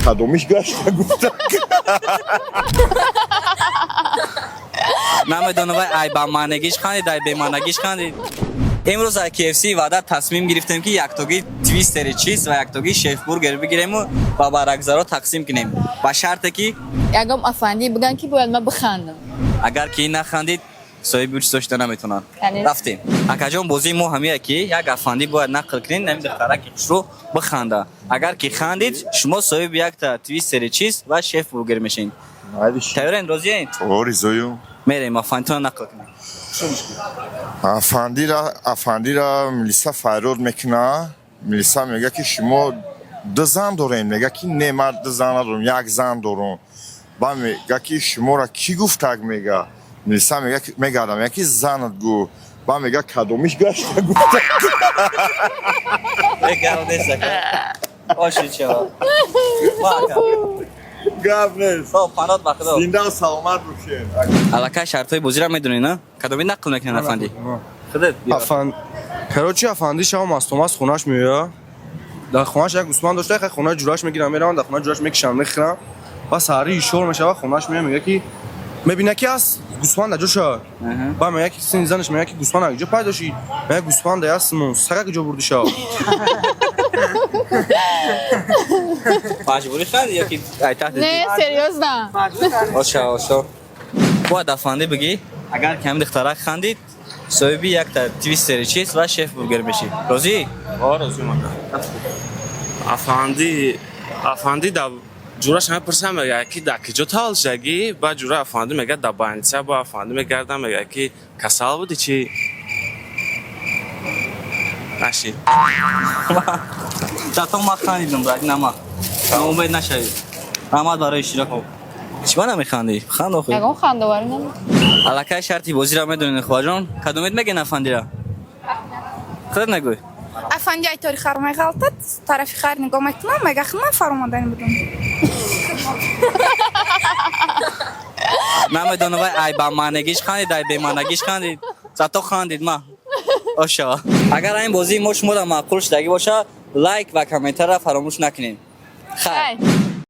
Кадомиш гашта гуфта. Намедонам, вай ай ба маънагиш хандид, ай бемаънагиш хандид. Имрӯз ай KFC ваъда тасмим гирифтем, ки яктоги твистери чиз ва яктоги шефбургер бигирему ва ба рагзаро тақсим кунем, ба шарте ки Ягон афандӣ биган, ки бояд ман бихандам. Агар ки нахандид, соҳиби чизо шуда наметавонад. Конечно. Рафтем, акаҷон. Бозии мо ҳамия, ки як афандӣ бояд нақл кунед, нами духтараки хушрӯ биханда. Агар ки хандид, шумо соҳиби якта твистери чиз ва шеф бургер мешед. Тайёрен, розиен? Оризою. Мерем, афандитона нақл кунем. Афандира милиса фарёд мекуна. Милиса мега, ки шумо ду зан дорем. Мега, ки не, ман ду зан надорам, як зан дорам. Ба мега, ки шуморо кӣ гуфтак? Мега, милиса мега, мегардам, мега, ки занат гу. Ба мега, кадомиш гашта гуфта. Гап нест, ака. Оши чава. Гап нест. Хоб, панот ба худо. Зинда саломат бошед. Аллакай шартҳои бозиро медонӣ, на? Кадоми нақл мекунед, афандӣ? Худат биё. Афан, короче, афанди шава мастомаст, хонаш меоя. Дар хонаш як гусман дошта, хай, хонаи ҷураш мегирам, меравам, дар хонаи ҷураш мекишам, мехӯрам. Ба саҳари ишор мешава, хонаш меоя, мега, ки мебина, ки аст гусман дар ҷоша. Ба мега, ки сини занаш мега, ки гусман аз ҷо пайдо шид? Мега, гусман дар ястмон сага куҷо бурди шав? Маҷбурӣ ханди ё ки ай таҳти? Не, серьёзно. Оша, оша. Бояд афандӣ бигӣ, агар ки ҳамин духтарак хандид, соҳиби якта твистери чиз ва шеф бургер мешӣ. Розӣ? Розиам, ака. Афанди да ҷураш мепурсам, мега, ки дар киҷо таваллуд шудагӣ? Ба ҷура афанди мега, дар больница. Ба афанди мегардам, мега, ки касал будӣ, чӣ нашид? Зато ман хандидам, брат, нама. Ноумед нашавӣ. Раҳмат барои иштирок. Чӣ ба намехандӣ? Ханд охи. Ягон хандоварӣ набуд. Аллакай шарти бозиро медонед, хоҳарҷон. Кадомед мегӯен афандира? Худат нагӯй. Афанди ай тори хар меғалтад, тарафи хар нигоҳ мекунам, мега, ман фаромадани будам. Намедонам, вай ай ба маънагиш хандид, ай бемаънагиш хандид, зато хандид. Ма ошава. Агар ин бозии мо шуморо маъқул шудагӣ боша, лайк ва комментарро фаромӯш накунед. Хайр. Хай.